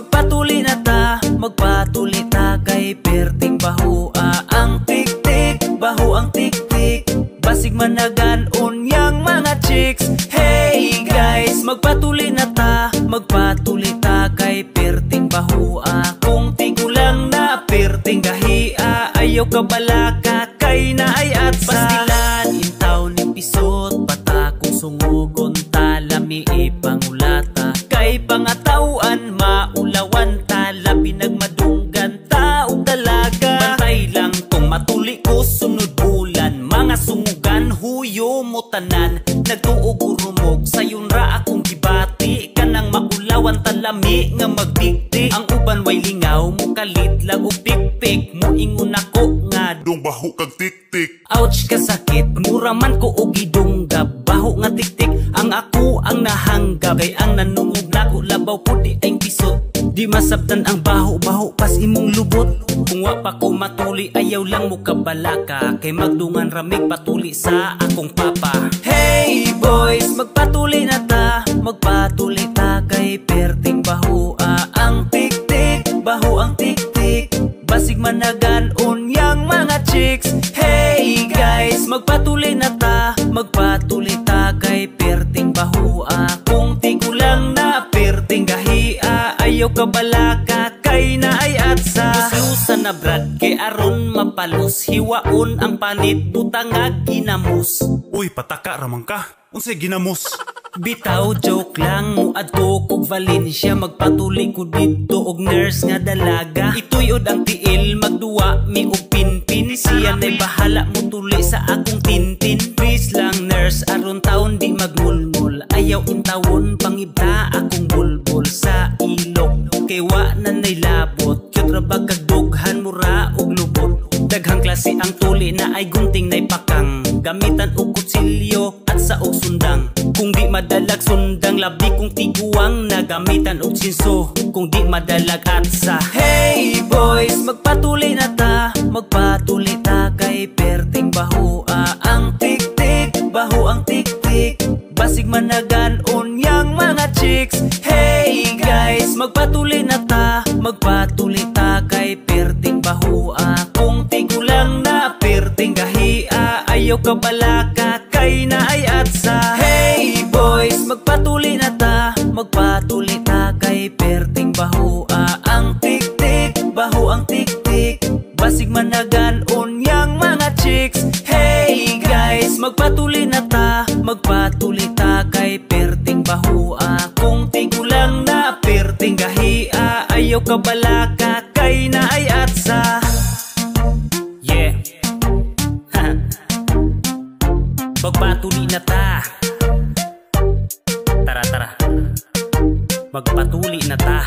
Magpatuli na ta, magpatuli ta kay perting bahua ang tik-tik, baho ang tik-tik. Basig managan unyang mga chicks. Hey guys, magpatuli na ta, magpatuli ta kay perting bahua. Kung tigulang na perting gahia, ayaw ka balaka kay na ay atsa. Pastilan intaw ni pisot, patakong sungugon ta, lami ipangulata. Kay pangatauan maulawan ta, labi nagmadunggan ta og dalaga. Bantay lang kung matuli ko sunod bulan, mga sungugan huyo mo tanan. Nagtuog rumog sayon ra akong gibati, kanang maulawan talami nga magbigti. Ang uban way lingaw mo kalit lang og pikpik, moingon ako nga dong baho kag tiktik. Ouch kasakit, mura man ko og gidunggab. Baho nga tiktik ang ako ang nahanggab. Kay ang nanungog nako labaw pud di ay pisot. Di masabtan ang baho-baho pas imong lubot. Kung wa pa ko matuli ayaw lang mo kabalaka, kay magdungan ramig patuli sa akong papa. Hey boys, magpatuli na ta, magpatuli ta kay perting bahua ang tik-tik, baho ang tik-tik. Basig managan unyang mga chicks. Hey guys, magpatuli na ta, magpatuli ta kay perting bahua. Kung tigulang na perting gahia, ayaw ka balaka kay na ay atsa. Luslusan na brad kay aron mapalos, hiwaon ang panit butangag ginamos. Uy, pataka ramang ka, unsay ginamos? Bitaw joke lang, muadto kog Valencia, magpatuli ko didto og nurse nga dalaga. Ituyod ang tiil, magduwa mi og pinpin, siya na'y bahala mutuli sa akong tintin. Please lang nurse, aron taon di magmulmul, ayaw intawon pangibta akong bulbul sa ilok. Kay wa na na'y labot, cute ra ba kag dughan mura og lubot. Daghang klase ang tuli na ay gunting na'y pakang, gamitan og kutsilyo at sa og sundang. Kung di madalag sundang, labi kong tiguang, nagamitan og sinso kung di madalag atsa. Hey boys, magpatuli na ta, magpatuli ta kay perting bahua ang tik-tik, baho ang tik-tik. Basig managan unyang mga chicks. Hey guys, magpatuli na ta, magpatuli ta kay perting bahua. Kung tigulang na perting gahia, ayaw ka balaka kay na ay atsa. Hey boys, magpatuli na ta, magpatuli ta kay perting bahua ang tik-tik, baho ang tik-tik. Basig managan unyang mga chicks. Hey guys, magpatuli na ta, magpatuli ta kay perting bahua. Kung tigulang na perting gahia, ayaw ka balaka kay na ay atsa. Yeah. Magpatuli na ta. Tara tara, magpatuli na ta.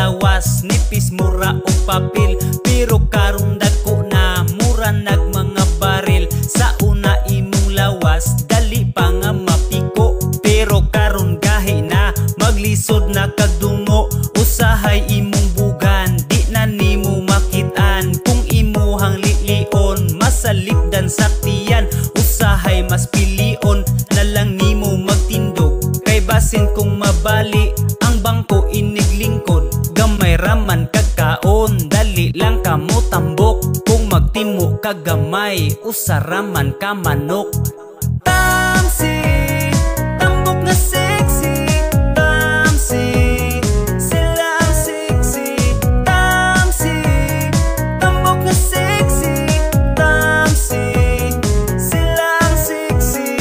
lawas, nipis mura og papel. Pero karon dagko na, mura nag mga baril. Sa una imong lawas, dali pa nga mapiko. Pero karon gahi na, maglisod na kag dungo. Usahay imong bugan, di na nimo makitaan. Kung imuhang lilion, masalipdan sa tiyan. Usahay mas pilion na lang nimo magtindog. Kay basin kung mabali ang bangko iniglingkod. Gamay raman kag kaon, dali lang ka mo tambok. Kung magtimo ka gamay, usa raman ka manok. Tamsi, tambok na sexy. Tamsi, sila ang sexy. Tamsi, tambok na sexy. Tamsi, sila ang sexy.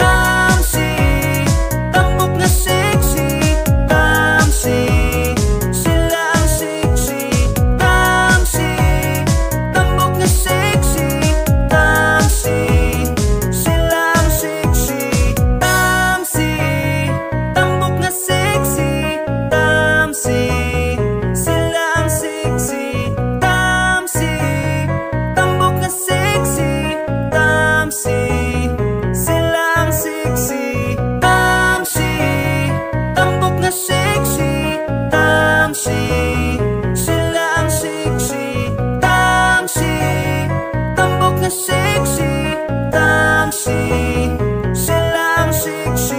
Tamsi, tambok na sexy. Tamsi, sila ang sexy. Tamsi, tambok na sexy. Tamsi, sila ang sexy. Tamsi, tambok na sexy. Tamsi, sila ang sexy. Tamsi, tambok na sexy. Tamsi, sila ang sexy. Tamsi, tambok na sexy. Tamsi, sila ang sexy. Tamsi, tambok na sexy. Tamsi, sila ang sexy.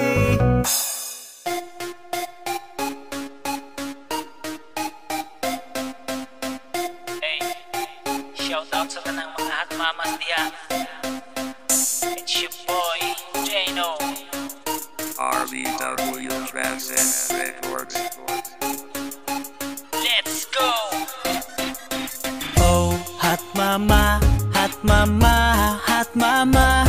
Hey, shout out sa tanang mga hot mamas diha. It's your boy, Jano. RBW Transit Records. Let's go! Oh, hot mama, hot mama, hot mama.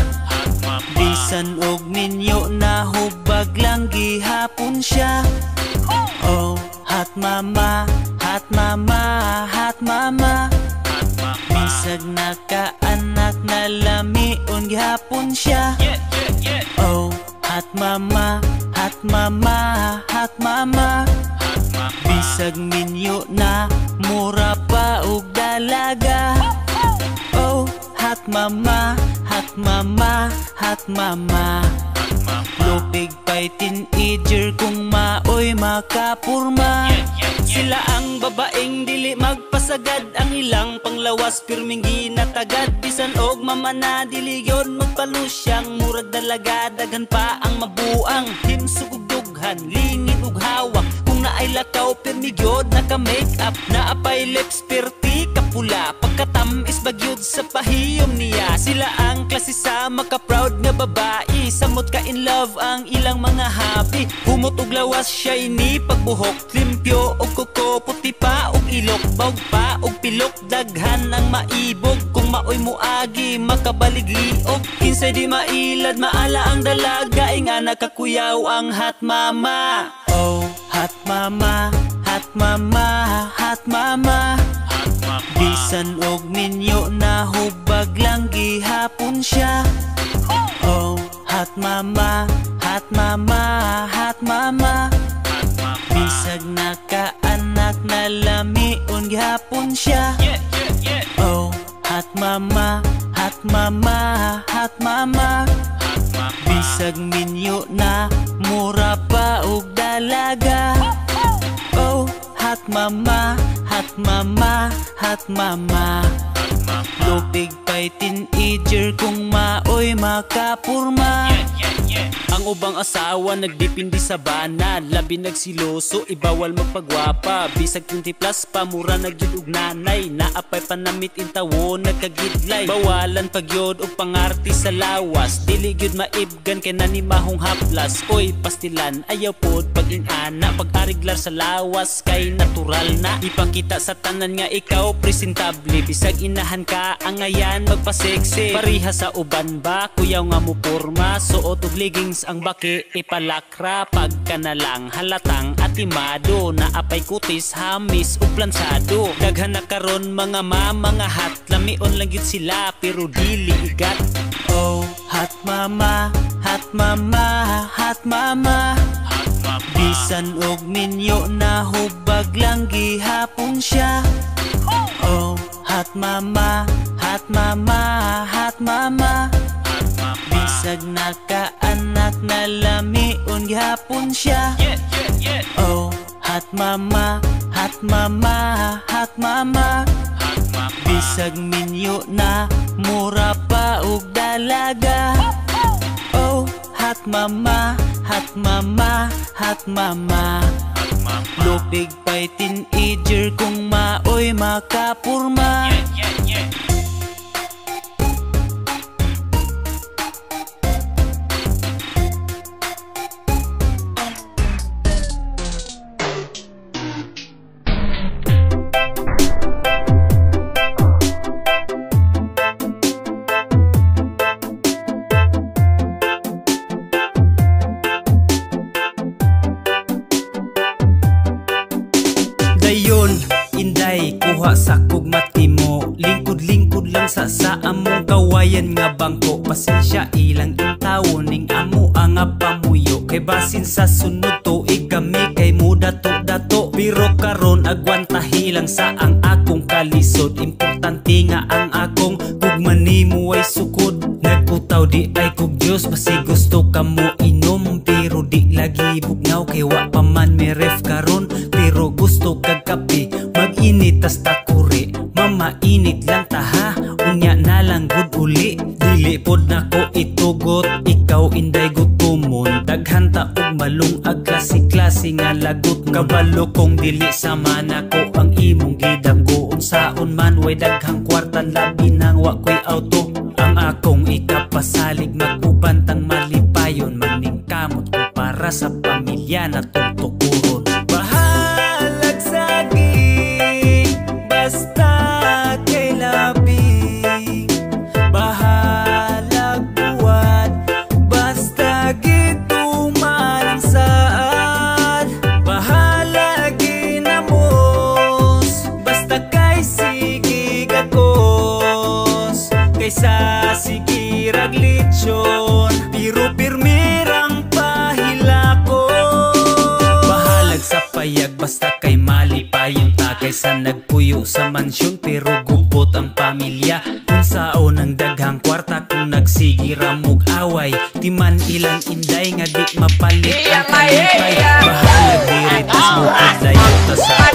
Bisan og minyo na hubag lang gihapon siya. Oh, hot mama, hot mama, hot mama. Bisag nakaanak na lamion gihapon siya. Oh, hot mama, hot mama, hot mama. Bisag minyo na mura pa og dalaga. Oh, hot mama, hot mama, hot mama. Lupig pa'y teenager kung maoy makapurma. Sila ang babaeng dili magpasagad. Ang ilang panglawas pirming ginatagad. Bisan og mama na dili yon magpalusyang. Murag dalaga daghan pa ang mabuang. Himsog ug dughan, lingid ug hawak. Kung naay lakaw pirmi gyud naka make up. Naapay lips pirti kapula. Pagkatamis bagyod sa pahiyom niya. Sila ang klase sa maka-proud nga babae. Samot ka in love ang ilang mga happy. Humot og lawas siya'y ni pagbuhok. Limpyo og kuko, puti pa og ilok. Bawg pa og pilok, daghan ang maibog. Kung maoy muagi, makabalig-liog. Kinsay di mailad, maala ang dalaga. Inga nakakuyaw ang hot mama. Oh, hot mama, hot mama, hot mama. Bisan og minyo na hubag lang gihapon siya. Oh, hot mama, hot mama, hot mama. Bisag nakaanak na lamion gihapon siya. Oh, hot mama, hot mama, hot mama. Bisag minyo na mura pa og dalaga. Oh, hot mama, hot mama, hot mama. Lupig pa'y teenager kung maoy makapurma. Ang ubang asawa nagdipindi sa bana. Labi nagsiloso, ibawal magpagwapa. Bisag 20 plus pa, mura nagyud og nanay. Naapay panamit intawo, nagkagidlay. Bawalan pagyod og pangarti sa lawas. Dili gyud maibgan kay nanimahong haplas. Oy, pastilan, ayaw pod pag-inana. Pag-ariglar sa lawas kay natural na. Ipakita sa tanan nga ikaw presentable. Bisag inahan ka, angayan magpa-sexy. Pareha sa uban ba, kuyaw nga mo porma. Suot og leggings ang baki, ipalakra. Pagka na lang halatang atimado. Naapay kutis, hamis ug plansado. Daghan na karon mga mga hot. Lamion lang gyud sila pero dili igat. Oh, hot mama, hot mama, hot mama. Bisan og minyo na hubag lang gihapon siya. Oh, hot mama, hot mama, hot mama. Bisag nakaanak na lamion gihapon siya. Oh, hot mama, hot mama, hot mama. Bisag minyo na mura pa og dalaga. Oh, hot mama, hot mama, hot mama. Lupig pa'y teenager kung maoy makapurma. Dayon, inday, kuha sa kugmati mo. Lingkod-lingkod lang sa among kawayan nga bangko. Pasensya ilang intawon ning amo ang pamuyo. Kay basin sa sunod tuig kami kay mudato-dato. Pero karon agwantahi lang sa ang akong kalisod. Importante nga ang akong gugma nimo ay sukod. Nagputaw di ay kog Diyos basi gusto ka mo inom. Pero di lagi bugnaw kay wa pa man mi ref karon. Pero gusto kag kape, mag-init tas takuri. Mamainit lang taha, unya na lang gud uli. Dili pod nako itugot, ikaw inday gutomon. Daghan ta og malungag, klase-klase nga lagot. Kabalo kong dili sama nako ang imong gidanggo. Unsaon man way daghang kwarta, labi nang wa ko'y auto. Ang akong ikapasalig, mag-uban tang malipayon. Maningkamot ko para sa pamilya na tutukuron. Bahalag saging, basta kay labing. Bahalag buwan, basta gituman ang saad. Bahalag ginamos, basta kay sige gakos. Kaysa sige raglitsyon, pero pirmirang pahilakon. Bahalag sa payag, basta kay malipayon ta. Kaysa nagpuyo sa mansyon, pero gupot ang pamilya. Kung saon ang daghang kwarta, kung nagsigi ramog away. Di man ilang inday nga di mapalit ang kalipay. Bahalag diri tas bukod dayon ta sa